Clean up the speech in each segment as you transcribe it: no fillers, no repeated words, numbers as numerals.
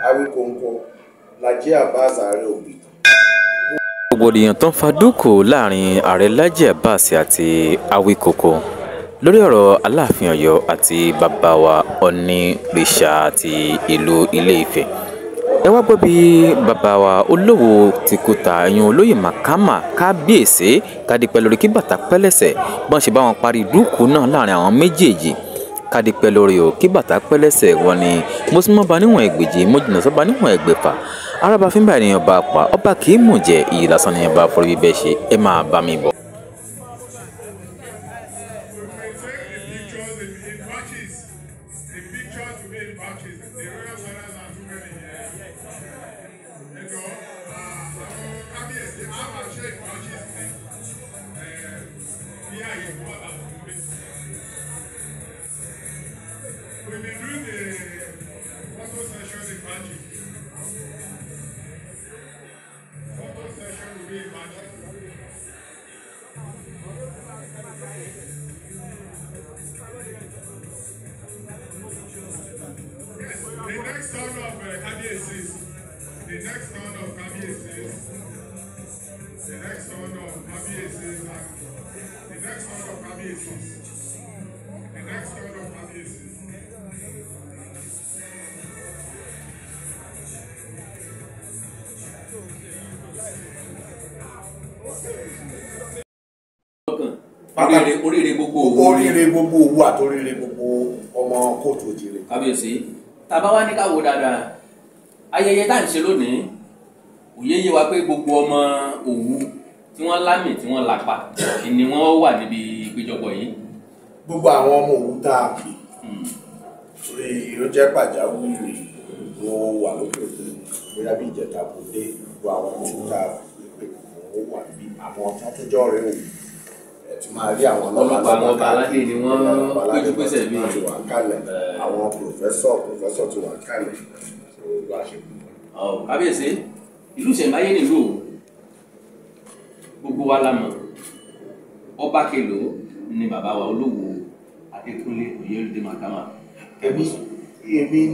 Awíkonko Laji Abbas Ààrẹ Òbìtàn. Rògbòdìyàn tó ń fa dúkòó láàrin Ààrẹ Laji Abbas àti Awíkonko lórí ọ̀rọ̀ Aláàfin Ọ̀yọ́ àti bàbá wa Ọ̀nìrìṣà ti ìlú Ilé-Ifẹ̀. Ẹ wá gbọ́ bí bàbá wa Olówu ti Kútà, ìyún olóyè Màkàmá kábíyèsí kádìpẹ́ lórí kí bàtà pẹ́lẹ́sẹ̀ bọ́n ṣe bá wọn parí dúkùú náà láàrin àwọn méjèèjì. Kádìpẹ́ lórí o kí bàtà pẹ́lẹ́sẹ̀ wọn ni mo sì mọ́ ba níwọ̀n ẹgbẹ̀je, mo jìnnà sọ́ba níwọ̀n ẹgbẹ̀fà. Arábá fínbà ènìyàn bá pa ọba kì í mú jẹ, ìyí lásán nìyẹn bá forí bíbẹ́ ṣe, ẹ máa bá mi bọ̀. We've been doing the photo session in batches. Photo session will be in batches. Yes, the next turn of Kabiyesi's, the next turn of Kabiyesi's, the next turn of Kabiyesi's, and the next turn of Kabiyesi's, the next turn of Kabiyesi's. Oríire gbogbo Òwu, oríire gbogbo Òwu àti oríire gbogbo ọmọ kóòtù òjìrè. Kábíyèsí, tá a bá wá ní ká wò dáadáa, ayẹyẹ tá à ń ṣe lónìí òye yé wa pé gbogbo ọmọ Òwu tí wọ́n lámì tí wọ́n lapa ni wọ́n wà níbi ìpéjọpọ̀ yìí. Gbogbo àwọn ọmọ Òwu tá a pè torí ó jẹ́ pàjáwìrì ló wà lókè òkun, bóyá bí ìjẹta kò dé, gbogbo àwọn ọmọ Òwu tá a pè wọ́n wà níbí, àwọn tọ́túnjọ́ rẹ̀ Òwu ẹ ti máa rí àwọn ọlọ́pàá, àwọn ọba aládé ni wọ́n péjú pésẹ̀ bí ti wà kálẹ̀, àwọn pòfẹ́sọ̀ ti wà kálẹ̀, bá a ṣe kú. Kábíyèsí, ìlú ìṣẹ̀mbáyé nílùú Òwu, gbogbo wa la mọ̀. Ọba Kelo ni bàbá wa Olówu Adékúnlé Oyèrìndé Màkàmá. Èmi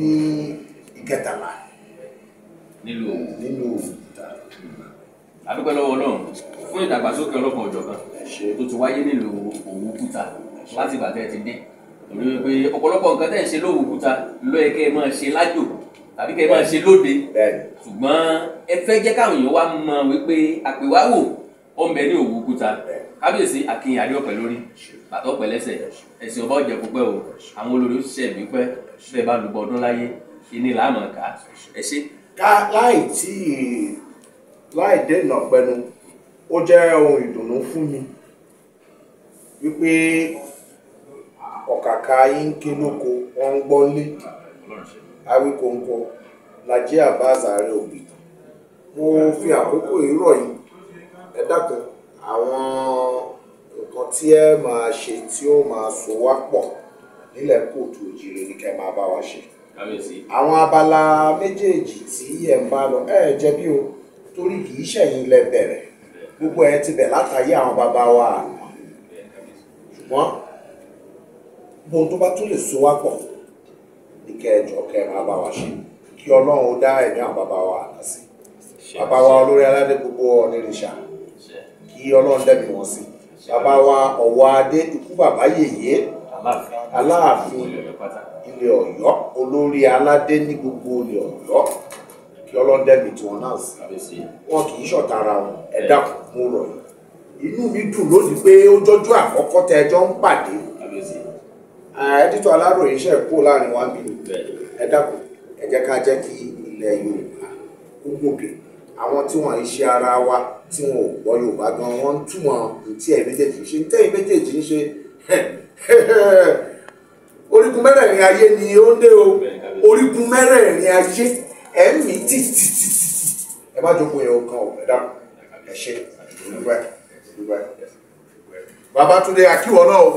ní ìkẹtàlá nílùú Òwu. Nínú Òwu ta. A dúpẹ́ lọ́wọ́ Ọlọ́run fún ìdàgbàsókè ọlọ́kan ọ̀jọ̀kan tó ti wáyé nílùú Òwu Kútà láti ìgbà tẹ́ ẹ ti dé. Torí pé ọ̀pọ̀lọpọ̀ nǹkan tẹ́ ẹ ń ṣe lÓwu Kútà ló yẹ kẹ́ ẹ máa ṣe lájò tàbí kẹ́ ẹ máa ṣe lóde. Ṣùgbọ́n ẹ fẹ́ jẹ́ káwọn èèyàn wá mọ̀ wípé àpèwáwò ó ń bẹ ní Òwu Kútà. Kábíyèsí, Akin Adéọpẹ́ lórí, bàtọ́ pẹ́ lẹ́sẹ̀, ẹ̀sìn ọba ọ̀jẹ̀ púpẹ́ o, àwọn olórí ó ṣiṣẹ́ ìbí pẹ́, bẹ́ẹ̀ bá lùgbọ́ ọdún láyé, ìní làá mọ̀ ká. Ẹ ṣé. Ká láì tí láì dènà pẹnu, ó jẹ́ ohun ìdùnnú fún mi wípé ọ̀kàkà yín ké lóko, wọ́n ń gbọ́ lé. Awíkonko Laji Abbas Ààrẹ Òbìtàn. Mo fi àkókò yìí rọ̀ yín, ẹ dákun, àwọn nǹkan tí ẹ máa ṣe tí ó máa so wá pọ̀ nílẹ̀ kóòtù òjìrè ni kẹ́ máa bá wa ṣe. Àwọn abala méjèèjì tí ẹ ń bá lọ, ẹ jẹ̀bi o, torí kì í ṣẹ̀yìn lẹ bẹ̀rẹ̀, gbogbo ẹ ti bẹ̀ látàyé àwọn bàbá wa àná. Ṣùgbọ́n ohun tó bá tún lè so wá pọ̀ ní kẹ́ ẹ jọ̀ọ́ kẹ́ ẹ máa bá wa ṣe, kí Ọlọ́run ó dá ẹ̀mí àwọn bàbá wa àná sí. Bàbá wa olórí aládé gbogbo Ọ̀nìrìṣà, kí Ọlọ́run dẹ̀mí wọn sí. Bàbá wa Ọ̀wọ́ Adé, ikú bàbá yèyé, Aláàfin ilẹ̀ Ọ̀yọ́, olórí aládé ní gbogbo ilẹ̀ Ọ̀yọ́, kí Ọlọ́run dẹ̀mí tiwọn náà sí. Wọn kì í ṣọ̀tá ara wọn. Ẹ dákun, mo rọ̀ yín. Inú mi dùn lónìí pé ó jọjú àkọ́kọ́ tẹ ẹjọ́ ń pàdé. Ẹdítọ́ Aláròyé ṣe kó láàrin wa bí. Ẹ dákun, ẹ jẹ́ ká jẹ́ kí ilẹ̀ Yorùbá kó gòkè. Àwọn tí wọ́n ń ṣe ara wa tí wọn ò gbọ́ Yorùbá gan, wọ́n ń túmọ̀ ntí ẹ̀ méjèèjì ṣe, ntẹ́ ẹ̀ méjèèjì ń ṣe. Orígun mẹ́rẹ̀ẹ̀rin ayé ni ó ń dé o. Orígun mẹ́rẹ̀ẹ̀rin ayé ẹ̀mí títí ẹ má jókòó yẹn o kan o. Ẹ dákun, ẹ ṣe olùgbẹ́ olùgbẹ́. Babátúndé akíwọ náà o.